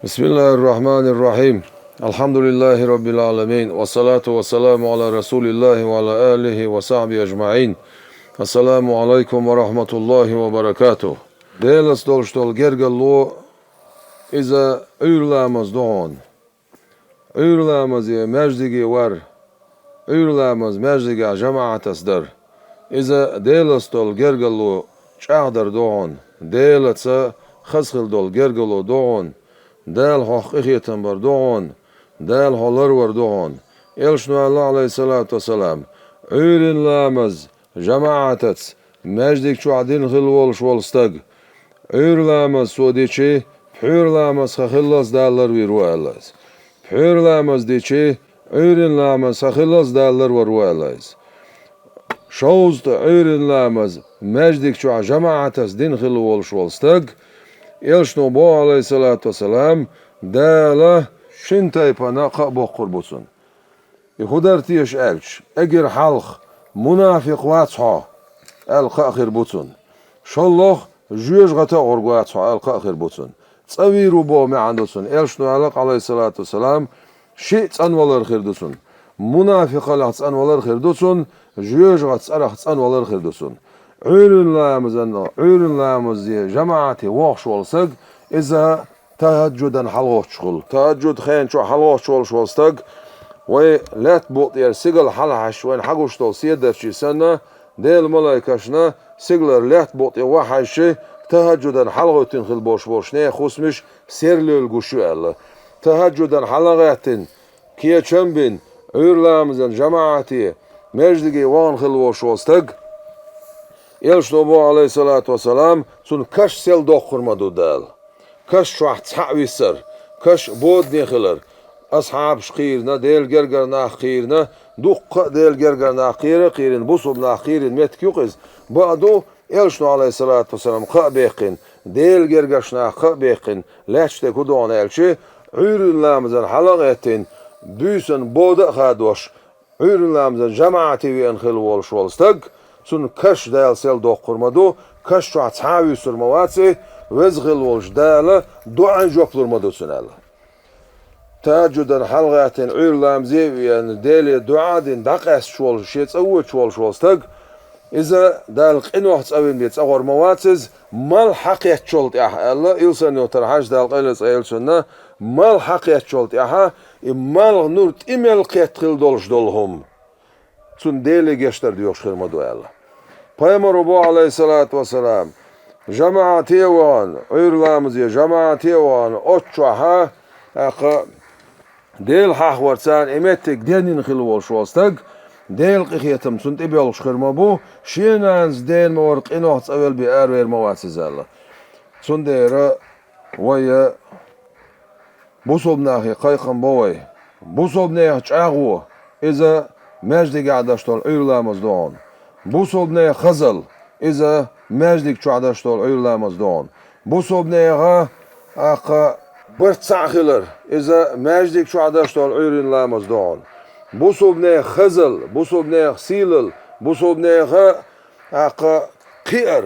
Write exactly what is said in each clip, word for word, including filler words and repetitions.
بسم الله الرحمن الرحيم. الحمد لله رب العالمين. والصلاة والسلام على رسول الله وعلى آله وصحبه أجمعين. السلام عليكم ورحمة الله وبركاته. Делаца долуш долу гергарло иза Ӏуьйра ламаз ду хьуна. Ӏуьйра ламазе маьждиге вар, Ӏуьйра ламаз маьждигехь жамаӀатаца дар. Иза Делаца долу гергарло чӀагӀдар ду хьуна, Делаца хаза хила долу гергарло ду хьуна, Дала хьох къинхетам бар ду хьуна, Дала хьо ларвар ду хьуна. Элчано аьлла, Ӏалайхиссалату вассалам: «Ӏуьйрин ламаз жамаӀатаца маьждиг чохь дина хила волуш волу стаг, Ӏуьйра ламаз цо дичи, пхьуьйра ламаз хан хиллалц Дала ларвийр ву», аьлла иза. Пхьуьйра ламаз дичи, Ӏуьйрин ламаз хан хиллалц Дала ларвар ву, аьлла иза. Шовзткъа Ӏуьйрин ламаз маьждиг чохь жамаӀатаца дина хила волуш волу стаг, элчано боху, Ӏалайхиссалату вассалам, Дала шина тайпана кхаъ боккхур бу цунна. И хӀун дара теша аьлча, эггара хьалха: «Мунафикъ вац хьо», аьлла кхаъ хир бу цунна. ШолгӀа: «Жоьжахати гӀург вац хьо», аьлла кхаъ хир бу цунна. ЦӀа вийр ву боху маьӀна ду цунна. Элчано аьлла, Ӏалайхиссалату вассалам, шиъ цӀанвалар хир ду цунна: мунафикъаллех цӀанвалар хир ду цунна, жоьжахати цӀарах цӀанвалар хир ду цунна. Ӏуьйрин ламазан, Ӏуьйрин ламазе жамаӀате вохуш волу саг, иза тахӀаджудан хьалагӀоттуш хуьлу. ТахӀаджуд хенан чохь хьалагӀоттуш волуш волу стаг, вай лаьтта букъ тӀера сигала хьалахьаьжча, вайна хьагуш долу седарчий санна, Делан малайкашна сигалара лаьтта букъ тӀе вахьаьжча, тахӀаджудан хьалагӀоьттина хила болуш болчу нехан хӀусамаш серлоьлла гуш ю аьлла. ТахӀаджудан хьалагӀаьттина, кечам бина, Ӏуьйра ламазан жамаӀате, маьждиге вахана хила волуш волу стаг, элчано боху, Ӏалайхиссалату вассалам, цунна каш сел доккхур ма ду Дала. Каш чохь цхьаъ висар, каш бодане хилар. Асхьабаш кхийрина, Делан гергара нах кхийрина, дуккха а Делан гергара нах кхийра а кхийрина, бусулба нах кхийрина меттиг ю-кх иза. Бакъ ду, элчано, Ӏалайхиссалату вассалам, кхаъ баьккхина, Делан гергарчу наха кхаъ баьккхина, лаьтташ дерг хӀун ду хьуна аьлча, Ӏуьйрин ламазан хьалагӀаьттина, буьйсан бода а хадош, Ӏуьйрин ламазан жамаӀате веана хила волуш волу стаг, цунна каш Дала сел доккхур ма ду, каш чохь цхьа а вуьсур ма вац и, Веза хила волчу Дала доӀан жоп лур ма ду цунна аьлла. ТахӀаджудан хьалагӀаьттина, Ӏуьйра ламазе а веана, Деле доӀа а дина, дӀакъаьсташ волуш, шен цӀа воьдуш волуш волу стаг, иза Дала къинойх цӀа вина бен цӀа гӀур ма вац иза, малх хьакхеттачул тӀаьхьа аьлла, Илсхан-Юьртара Хьаьжа, Дала къайле цӀа елчунна, малх хьакхеттачул тӀаьхьа, и малх нур тӀе мел кхетта хила долуш долу хӀума, цунна Деле гечдар доьхуш хир ма ду аьлла. Пайхамаро боху, Ӏалайхиссалату вассалам, жамаӀате а вахана, Ӏуьйра ламазе жамаӀате а вахана, оцу чохьа, тӀаккха Дела хьахавар царна и меттиг денйина хила волуш волу стаг, Делан къинхетам цунна тӀебоьлхуш хир ма бу, шен нанас дена ма вара къинойх цӀа велла бен аравер ма вац иза аьлла. Цундела вай бусулба нахе кхайкхам бо вай. Бусулба нехан чӀагӀо, иза маьждигехь деш долу Ӏуьйра ламаз ду хьуна. Бусулба нехан хазалла, иза маьждиг чохь деш долу Ӏуьйра ламаз ду хьуна. Бусулба нехан, тӀаккха, барт цхьаъ хилар, иза маьждиг чохь деш долу Ӏуьйрин ламаз ду хьуна. Бусулба нехан хазалла, бусулба нехан сийлалла, бусулба нехан, тӀаккха, кхиар,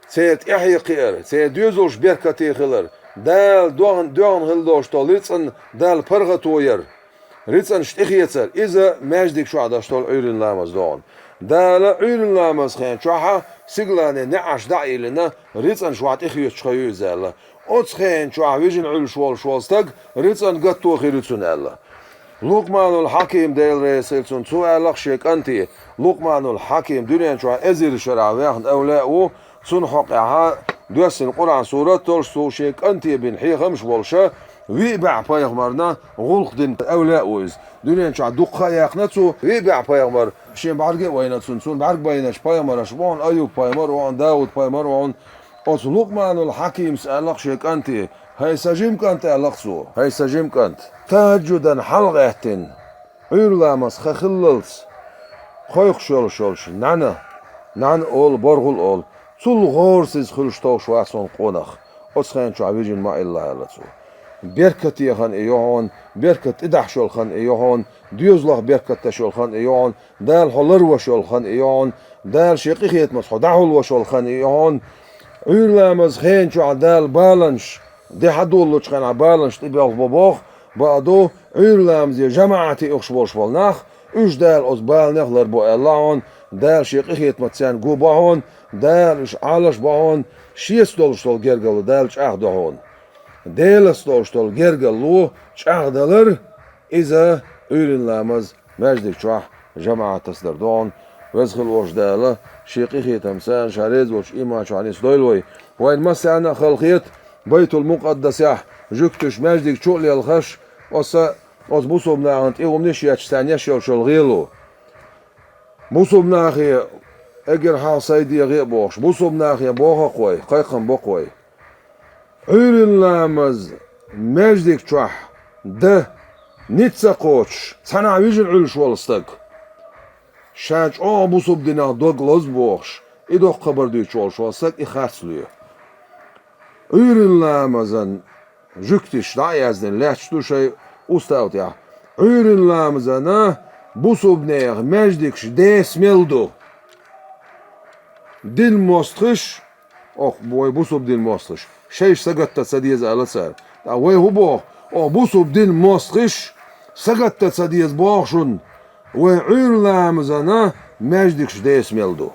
церан тӀаьхье кхиар, церан доьзалш беркате хилар, Дала доьхна, доьхна хила долуш долу рицкъан Далла паргӀато яр, рицкъанаш тӀехецар, иза маьждиг чохь деш долу Ӏуьйрин ламаз ду хьуна. Дала Ӏуьйрин ламаз хен чохьа сигалане неӀарш дӀа а йиллина, рицкъанаш охьа тӀехоьцуш хан ю иза аьлла. Оцу хен чохь вижина Ӏуьллуш волуш волу стаг рицкъан гатто хир ю цунна аьлла. Лукъманул Хьаким, Дела реза хила цунна, цо аьлла-кх шен кӀанте, Лукъманул Хьаким дуьнен чохь эзар шарахь ваьхна эвлаъ ву, цунна хьокъехьа доьссина Къуръан сурат а долуш, цо шен кӀанте бина хьехамаш а болуша, виъ бӀе пайхамарна гӀуллакх дина эвлаъ ву иза. Дуьнен чохь дуккха а яьккхина цо, виъ бӀе пайхамар, шен бӀаьрге а вайна цунна, цунна бӀаьрг байначу пайхамараш бохьун, Аюб пайхамар а вахьун, Дауд пайхамар а вахьун, оцу Лукъманул Хьакимс аьлла-кх шен кӀанте, хӀай сан жима кӀант, аьлла-кх цо, хӀай сан жима кӀант, тахӀаджудан хьалагӀаьттина, Ӏуьйра ламаз хан хиллалц, кхойкхуш йолуш йолчу нӀаьна, нӀаьна олу, боргӀула олу, цул гӀорасиз хуьлуш товш вац хьуна къонах, оцу хен чохь вижина ма Ӏилла, аьлла цо. Беркате хан и ю хьуна, беркат тӀедахьаш йолу хан и ю хьуна, доьзалах беркат деш йолу хан и ю хьуна, Дала хьо ларвеш йолу хан и ю хьуна, Дала шен къинхетамца хьо дӀахьулвеш йолу хан и ю хьуна. Ӏуьйра ламаз хен чохь Дала баланаш, Де хьадолалучу хенахь баланаш тӀебоьлху бо боху, баа ду, Ӏуьйра ламазе жамаӀате ухуш болуш болу нах, уьш Дала оцу баланех ларбо аьлла хьуна, Дала Шен къинхетамца царна гуо бо хьуна, Дала уьш Ӏалаш бо хьуна, Шеца долуш долу гергарло Дала чӀагӀдо хьуна. Делаца долуш долу гергарло чӀагӀдалар, иза Ӏуьйрин ламаз маьждиг чохь жамаӀатаца дар ду хьуна. Веза хила волчу Дала Шен къинхетамца, Ша реза волчу ийман чохь нисдойла вай. Вайн массарна а халахета Байтул-Мукъаддасехь, жуьгташа маьждиг чу а лелхаш, оцу, оцу бусулба нахана тӀе хӀуманаш етташ, царна еш йолчул гӀело. Бусулба нахе, эггара хьалха сайн дегӀе а бохуш, бусулба нахе боху-кх вай, кхайкхам бо-кх вай. Ӏуьйрин ламаз маьждиг чохь дан ницкъ ца кхочуш, цхьанхьа вижина Ӏуьллуш волу стаг, ша чӀогӀа бусулба динах дог лозу бохуш, и доккха хабар дуьйцуш волуш волу стаг и харц лоь. Ӏуьйрин ламазан жуьгташа дӀа а яздина лаьтташ ду шайн устав тӀехь. Ӏуьйрин ламазана бусулба нехан маьждигаш деса мел ду. Дин мостагӀаш, оха вай бусулба дин мостагӀаш, шайша сагатдан ца деза аьлла цара. Ткъа вай хӀун боху? Оха бусулба дин мостагӀаш сагатдан ца деза боху шуна. Вай Ӏуьйра ламазана маьждигаш деса мел ду.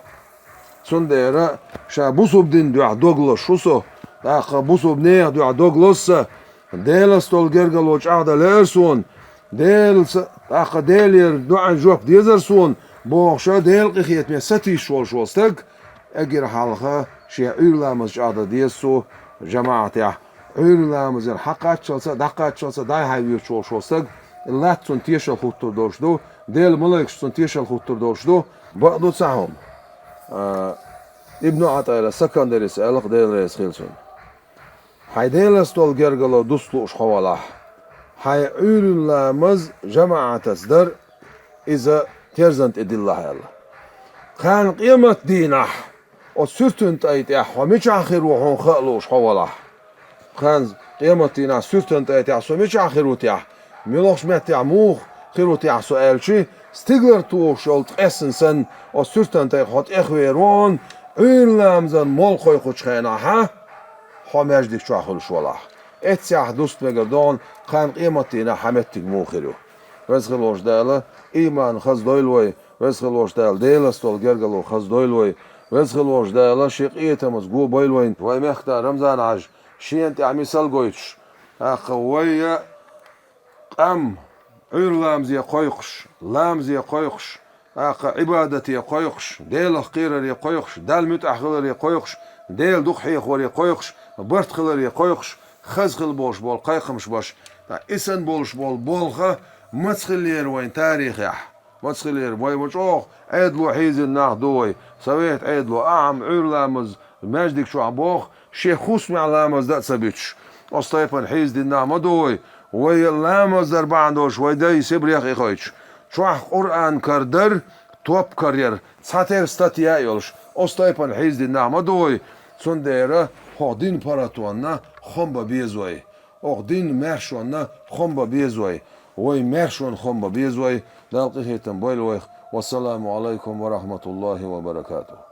Цундела ша бусулба дин дуьхьа дог лозуш ву со, тӀаккха бусулба нехан дуьхьа дог лозу сан, Делаца долу гергарло чӀагӀдан лаьара суна, Делаца, тӀаккха Делера доӀан жоп дезара суна, бохуша Делан къинхетаме сатуьйсуш волуш волу стаг, эггара хьалха шен Ӏуьйра ламаз чӀагӀдан деза цо жамаӀатехь. Ӏуьйра ламазера хьакхаччалца а, дӀакхаччалца а дӀай-хьай воьдуш волуш волу стаг, латта цунна тешал хуттур долуш ду, Делан малайкаш цунна тешал хуттур долуш ду. Бакъ ду цхьа хӀума. А, Ибну Ӏатаилла Сакандарис аьлла-кх, Дела реза хила цунна: «Хьайн Делаца долу гергарло дуста лууш хьо валахь, хьайн Ӏуьйрин ламаз жамаӀатаца дар, иза терзан тӀе диллахь», – аьлла. Кхана къематдийнахь оцу суьртан тӀай тӀехь хьо мичахь хир ву хьуна хаа лууш хьо валахь. Кхана къематдийнахь суьртан тӀай тӀехь со мичахь хир ву техь, муьлхачу меттехь муха хир ву техь со аьлчи, стигалара тухуш йолу ткъесна санна, оцу суьртан тӀай хьо тӀехвер ву хьуна, Ӏуьйра ламазан молла кхойкхучу хенахь хьо маьждиг чохь хуьлуш валахь. Эццехь дуста мегар ду хьуна, кхана къематдийнахь хьан меттиг муха хир ю. Веза хила волчу Дала ийман хаза дойла вай, Веза хила волчу Дала Делаца долу гергарло хаза дойла вай. Веза хила волчу Дала Шен къинхетамца гуо бойла вайн. Вай мехкан да Рамзан-Хьаьжа шена тӀехь мисал гойтуш, тӀаккха вай а къам Ӏуьйра ламазе кхойкхуш, ламазе кхойкхуш, тӀаккха Ӏибадате кхойкхуш, Делах кхераре кхойкхуш, Далла муьтӀахь хиларе кхойкхуш, Дела дукха хьехоре кхойкхуш, барт хиларе кхойкхуш, хаза хила болуш болу кхайкхамаш беш. Ткъа и санна болуш болу болх маца хиллера вайн тарихехь? Маца хиллера? Вай ма чӀогӀа Ӏедало хьийзина нах ду вай. Совет Ӏедало, ахьа-м Ӏуьйра ламаз маьждиг чохь боху, шен хӀусамехь ламаз дан а ца буьтуш, оцу тайпана хьийзадина нах ма ду вай. Вай ламаз дар бахьана долуш вай дай Сибрех ихайтуш, чохь Къуръан карадар, топ караяр, цхьатерра статья а йолуш, оцу тайпана хьийзадина нах ма ду вай. Цундела хӀокху динан паргӀатонна хам бан беза вай. ХӀокху динан маьршонна хам бан беза вай. Вай маьршонна хам бан беза вай. Далла къинхетам бойла вайх. Вассаламу Ӏалайкум ва рахьматуллахӀи ва баракатухӀ.